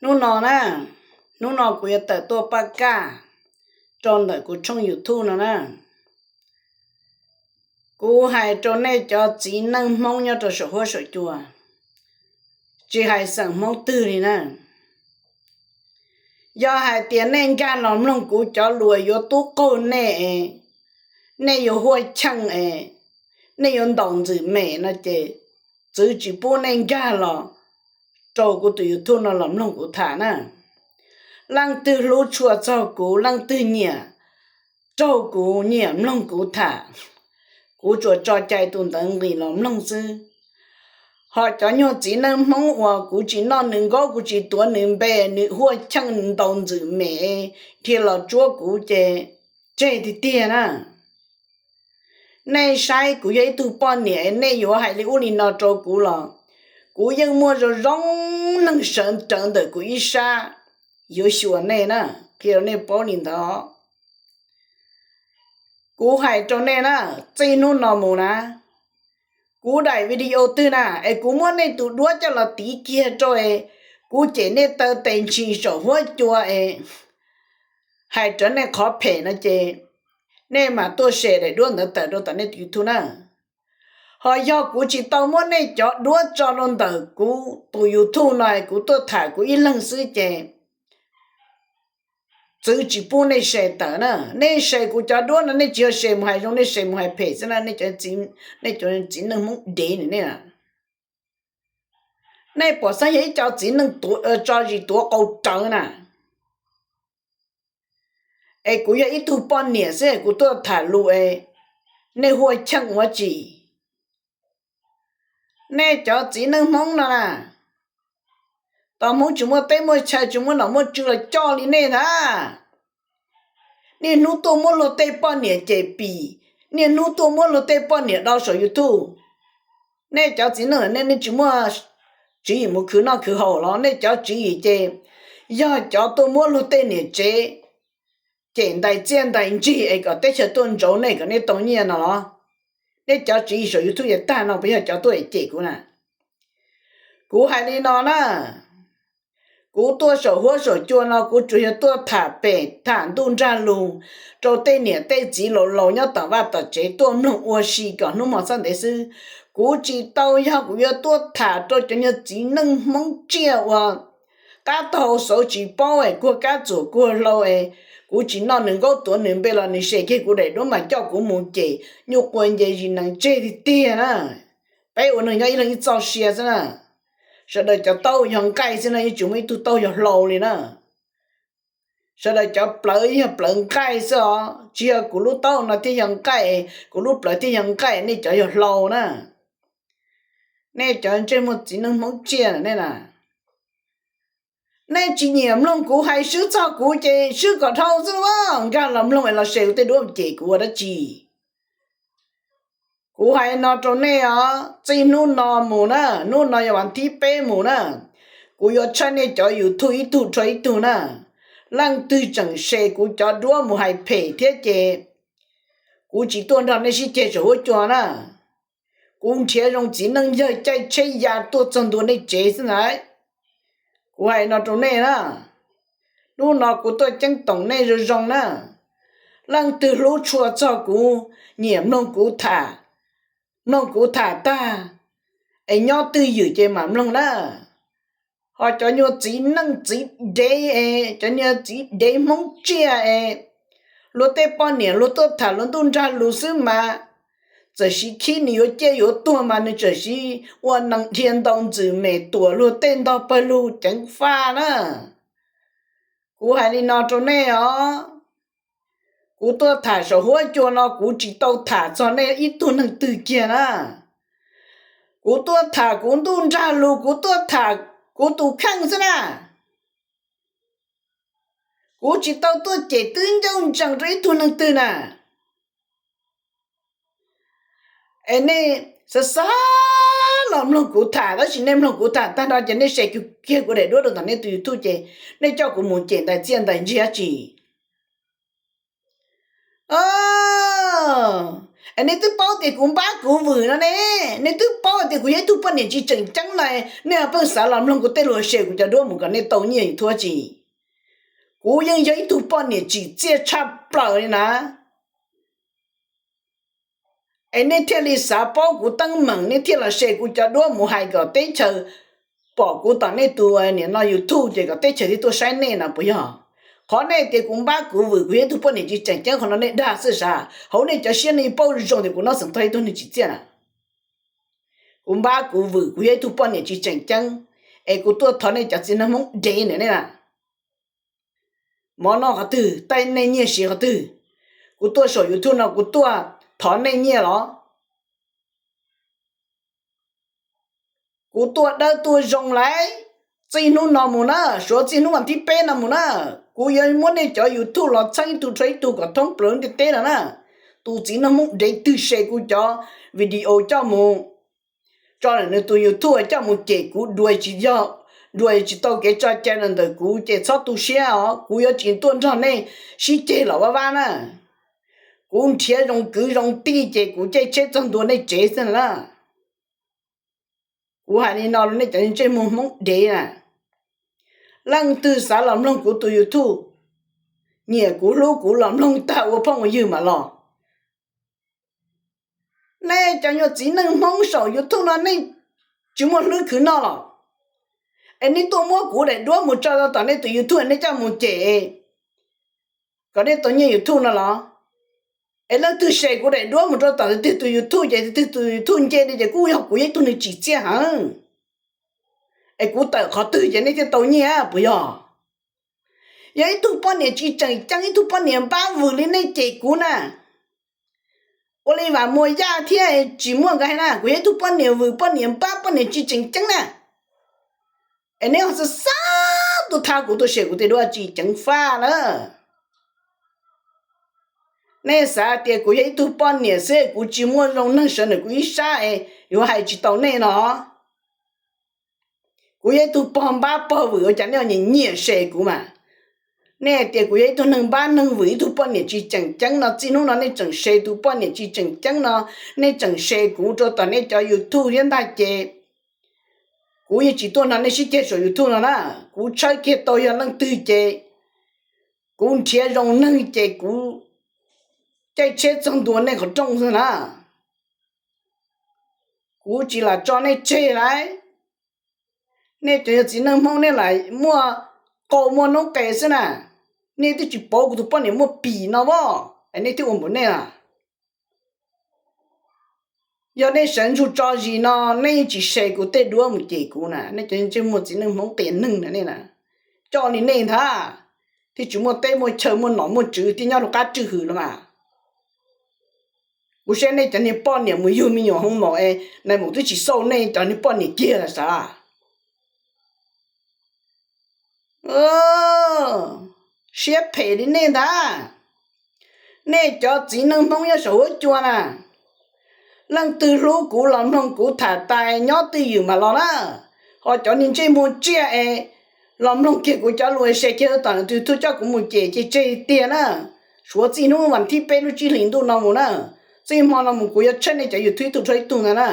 Hnub no na, hnub no kuv yuav tawm tuaj paj kaj rau ntawm kuv tshooj YouTube no na. Kuv hais rau nej cov txiv neej Hmoob nyob rau saum huab saum cua, tsis hais xeem Hmoob twg li na, yog hais tias nej nkag los mloog kuv cov lus yuav tub qaug nej, nej yuav huaj cheej es, nej yuav ntaus ntxwm mem no ces txwv tsis pub nej nkag los rau kuv tus YouTube no los mloog kuv tham na. Leej twg hlub tshua txog kuv, leej twg nyiam raug kuv, nyiam mloog kuv tham, kuv tsuas tso cai tus ntawd nqis los mloog xwb. Ho cov nyuag txiv neej Hmoob uas kuv tsis noj nws nkaub, kuv tsis tuav nws npe, nws huaj cheej ntaus ntxwm mem dhia los tsuab kuv ces tseg tiag tiag na. Nej saib kuv yog ib tug poj niam, nej yuav hais li ub li no rau kuv los kuv yeej muaj zoo zoo neeg sawv rawv ntawm kuv ib sab yuav xyuas nej na, qhia rau nej paub li ntawd. Kuv hais rau nej na, txij hnub no mus na, kuv daim video twg na es kuv muab nej tus duab coj los tiv kiag rau es kuv cem nej taw tes ntshis saum huab cua es hais rawv nej qhov phem no ces nej mam tuaj se daim duab ntawd tawm rau tom nej tus YouTube na. Ho yog kuv tsis tau muab nej cov duab tso rau ntawm kuv tus YouTube no es kuv tuaj tham kuv ib leeg xwb ces txwv tsis pub nej se tawm na. Nej se kuv cov duab no nej tsis yog se mus hais zoo, nej se mus hais phem xwb na, nej cov txiv neej Hmoob dev na nej. Nej puas xav yog ib co txiv neej tso zis tuav qau rawv na? Es kuv yog ib tug poj niam xwb es kuv tuaj tham lus es nej huaj cheej ua tsi? Nej cov txiv neej Hmoob no na, tos Hmoob tsis muaj teb muaj chaw, tsis muaj nom muaj tswv los coj li nej ntag. Niaj hnub tuaj muab luag tej poj niam cem pim, niaj hnub tuaj muab luag tej poj niam do saum YouTube. Nej cov txiv neej, nej tsis muaj tswv yim mus khwv noj khwv haus los? Nej cov tswv yim ces yog cov tuaj muab luag tej niam tsev cem ntais txiaj ntais ntsig es kom teb chaws tuaj ntsauv nej kom nej tau nyiaj no los? Nej cov tswv yim saum YouTube yav tag no puas yog cov tuaj cem kuv na? Kuv hais li no na, kuv tuaj saum huab saum cua no kuv tsuas yog tuaj tham pem tham ntuj nrag lus rau tej niam tej txiv laus laus nyob tom vaj tom tsev tuaj mloog ua si kom hnub hmo txhab ntev xwb. Kuv tsis tau yog kuv yuav tuaj tham rau cov nyuag txiv neej Hmoob tsiaj uas qab taug xauv tsis paub es kuag kab txuas kuag hlau es kuv tsis noj nws nkaub tuav nws npe los nws se kiag kuv daim duab mas coj kuv mus cem nyuj quas nce zis nees tseg tiag tiag na. Peb ua neeg nyob ib leeg ib txoj sia xwb na. Sawv daws cov taub yog nqaij xwb na, yeej tsis muaj ib tug taub yog hlau li na. Sawv daws cov plawv yog plawv nqaij xwb os, tsis yog kuv lub taub no thiaj yog nqaij, kuv lub plawv thiaj yog nqaij, nej cov yog hlau na. Nej cov ntsej muag txiv neej Hmoob tsiaj nej na. Nej tsis nyiam mloog kuv hais swb txog kuv ces swb kom dhau xwb los nkag los mloog es los se kuv tej duab cem kuv ua dab tsi. Kuv hais no rau nej os, txij hnub no mus na, hnub no yog vas thib peb mus na, kuv yuav tshaj nej cov YouTube ib tug dhau ib tug na. Leej twg tseem se kuv cov duab mus hais phem thiab ces kuv tsis tuaj nrog nej sib ceg saum huab cua na. Kuv nrhiav zoo txiv neej yawg caij tsheb ya tuaj txog ntua nej tsev xwb ntag. Kuv hais no rau nej na, hnub no kuv tuaj ceeb toom nej zoo zoo na. Leej twg hlub tshua txog kuv, nyiam mloog kuv tham, mloog kuv tham tag es nyob twj ywm ces mam mloog na. Ho cov nyuag txiv neej txiv dev es, cov nyuag txiv dev Hmoob tsiaj es, luag tej poj niam luag tuaj tham luag ntuj nrag lus xwb mas, txawm siv khib nws yuav ciaj yuav tuag mas nws txawm siv ua nees dhia ntaus ntxwm mem tuam luag tej ntog pawg lug ceev faj na. Kuv hais li no rau nej os, kuv tuaj tham saum huab cua no kuv tsis tau tham txog nej ib tug neeg twg kiag na. Kuv tuaj tham kuv ntuj nrag lus, kuv tuaj tham kuv tus kheej xwb na. Kuv tsis tau tuaj cem twb ncauj ntsees rau ib tug neeg twg na. Es nej xav xav los mloog kuv tham, tab sis nej mloog kuv tham tag no ces nej se kiag kuv daim duab rau tom nej tus YouTube ces nej coj kuv mus cem ntais txiaj ntais ntsig dab tsi? Es nej twb paub tias kuv npab kuv vwm no ne, nej twb paub tias kuv yog ib tug poj niam tsis tseem ceeb no, nej ho pheej xav los mloog kuv tej lus, share kuv cov duab mus kom nej tau nyiaj YouTube tsi? Kuv yeej yog ib tug poj niam tsim txiaj tshaj plaws li na. Es nej thiaj li xav paub kuv teeb meem, nej thiaj los share kuv cov duab mus hais kom teb chaws pom kuv tom nej tus nim no YouTube ces kom teb chaws thiaj tuaj saib nej no puas yog? Qhov nej tias kuv npab kuv vwm, kuv yog ib tug poj niam tsis tseem ceeb, qhov no nej dag xwb sav. Hauv nej cov siab nej paub zoo tias kuv Nab Xeem Thoj ib tug neeg tsim txiaj na. Kuv npab kuv vwm, kuv yog ib tug poj niam tsis tseem ceeb, es kuv tuaj thov nej cov txiv neej Hmoob dev ntawm nej na. Mov noj qhov twg, tej nej nyiaj siv qhov twg? Kuv tuaj saum YouTube no kuv tuaj thov nej nyiaj los? Kuv tuaj dawb tuaj zoo lauj. Txij hnub no mus na, suav txij hnub vas thib peb no mus na, kuv yuav muab nej cov YouTube los txheeb ib tug rau ib tug kom thoob plaws lub ntiaj teb no na. Tus txiv neej Hmoob dev twg share kuv cov video coj mus tso ntawm nws tus YouTube coj mus cem kuv dua tsis yog, dua tsis tau kev tso cai los ntawm kuv ces txhob tu siab os, kuv yuav tsis tuaj nrog nej sib ceg los vaj vab na. Kuv nrhiav zoo kwv zoo tij ces kuv caij tsheb txog ntua nej tsev xwb na. Kuv hais li no rau nej cov ntsej muag Hmoob dev na, leej twg xav los mloog kuv tus YouTube, nyiam kuv hlub kuv los mloog tag ua phooj ua ywg mam los. Nej cov nyuag txiv neej Hmoob saum YouTube no nej tsis muaj hlwb khwv noj los? Es nej tuaj muab kuv daim duab mus tso rau tom nej tus YouTube nej coj mus cem kom nej tau nyiaj YouTube no los? Es leej twg share kuv daim duab mus rau tom tus twg tus YouTube ces tus twg tus YouTube nce li ces kuj yog kuv yog ib tug neeg tsim txiaj heev. Es kuv tawm qhov twg ces nej thiaj tau nyiaj puas yog? Yog ib tug poj niam tsis tseem ceeb, ib tug poj niam npab vwm li nej cem kuv na. Ua li Vam Muas Yaj thiab tsis muaj nkawd hais na, kuv yog ib tug poj niam vwm, poj niam npab, poj niam tsis tseem ceeb na. Es nej ho xav xav tuaj thab kuv, tuaj share kuv tej duab tsis ceev faj na. Nej xav tias kuv yog ib tug poj niam xwb kuv tsis muaj zoo neeg sawv ntawm kuv ib sab es yuav hais tsis tau nej no. Kuv yog ib tug pog npab pog vwm ua cas nej nyiam nyiam share kuv mas? Nej hais tias kuv yog ib tug neeg npab neeg vwm, ib tug poj niam tsis tseem ceeb no, txij hnub no nej tseem share tus poj niam tsis tseem ceeb no, nej tseem share kuv rau tom nej cov YouTube thiab ntag ces kuv yeej tsis tuaj nrog nej sib ceg saum YouTube no na. Kuv tshawb kiag tau yog leej twg ces kuv nrhiav zoo neeg ces kuv caij tsheb txog ntua nej qhov rooj xwb na. Kuv tsis lam tso nej tseg lauj. Nej cov yog txiv neej Hmoob nej lam muaj qau muaj noob qes xwb na. Nej twb tsis paub kuv tus poj niam muaj pim no voj es nej twb ua npaum nej na. Yog nej sawv ntsug tso zis no nej yeej tsis share kuv tej duab mus cem kuv na, nej cov ntsej muag txiv neej Hmoob qias neeg na nej na. Coj li nej ntag, thiaj tsis muaj teb muaj chaw muaj nom muaj tswv thiaj nyob rau qab tswj hwm los mas. Kuv saib nej cov niag poj niam mus yug me nyuam hoo maum es nais maum twb tsis xauj nej cov niag poj niam kiag los sav. Siab phem li nej ntag. Nej cov txiv neej Hmoob nyob saum huab cua na, leej twg hlub kuv los mloog kuv tham tas nyob twj ywm mam los na. Ho cov niag ntsej muag tsiaj es los mloog kiag kuv cov lus es share kiag tom nws tus YouTube coj kuv mus cem ces tseg tiag na. Suav txij hnub vas thib peb lub tsib hlis ntuj no mus na, txij hmo no mus kuv yuav tshawb nej cov YouTube ib tug rau ib tug ntag na.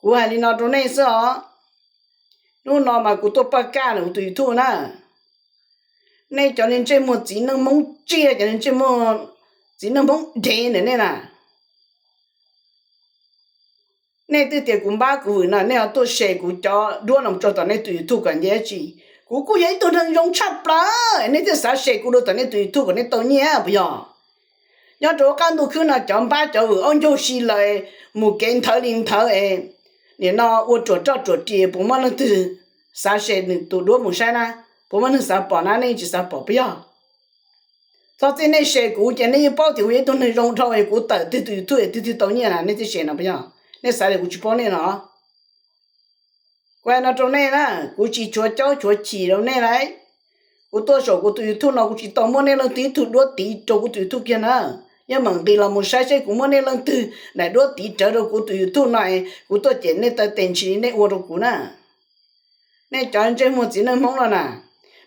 Kuv hais li no rau nej xwb os. Hnub no mas kuv tuaj paj kaj ntawm kuv tus YouTube na. Nej cov niag ntsej muag txiv neej Hmoob tsiaj, cov niag ntsej muag txiv neej Hmoob dev ntawm nej na, nej twb tias kuv npab kuv vwm no, nej ho tuaj share kuv cov duab no mus tso tom nej tus YouTube kom nce dab tsi? Kuv kuj yog ib tug neeg zoo tshaj plaws, nej thiaj xav share kuv dua tom nej tus YouTube kom nej tau nyiaj puas yog? Nyob rau qab ntuj khwb no cov npab cov vwm aub ncaug si lawm, mus kev nthawv li nthawv es, nim no ua ruam roj ruam ris, puas muaj leej twg xav share nws tus duab mus saib na? Puas muaj neeg xav pom na? Nej tsis xav pom puas yog? Txhob txij nej share kuv ces nej yeej paub tias kuv yog ib tug neeg zoo dhau es kuv tawm twg tus YouTube es twg twg tau nyiaj na, nej txhob share no puas yog? Nej xav tias kuv tsis paub nej no? Kuv hais no rau nej na, kuv tsis tshuav caub tshuav chim rau nej lauj. Kuv tuaj saum kuv tus YouTube no kuv tsis tau muab nej leej twg ib tug duab tiv rau kuv tus YouTube kiag na. Yeej meem nqis los mus saib seb kuv muab nej leej twg daim duab tiv rawv rau kuv tus YouTube no es kuv tuaj cem nej taw tes ntshis li nej ua rau kuv na. Nej cov ntsej muag txiv neej Hmoob no na,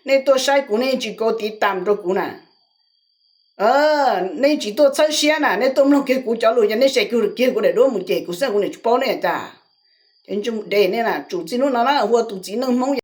nej tuaj saib kuv nej tsis kau tiv tas rau kuv na. Nej tsis tuaj txhawb siab na, nej tuaj mloog kiag kuv cov lus, yog nej saib kiag kuv daim duab mus ces kuv xav kuv niam tsis paub nej cas. Ces ntsej muag dev nej na, tsum txij hnub no na hu ua tus txiv neej Hmoob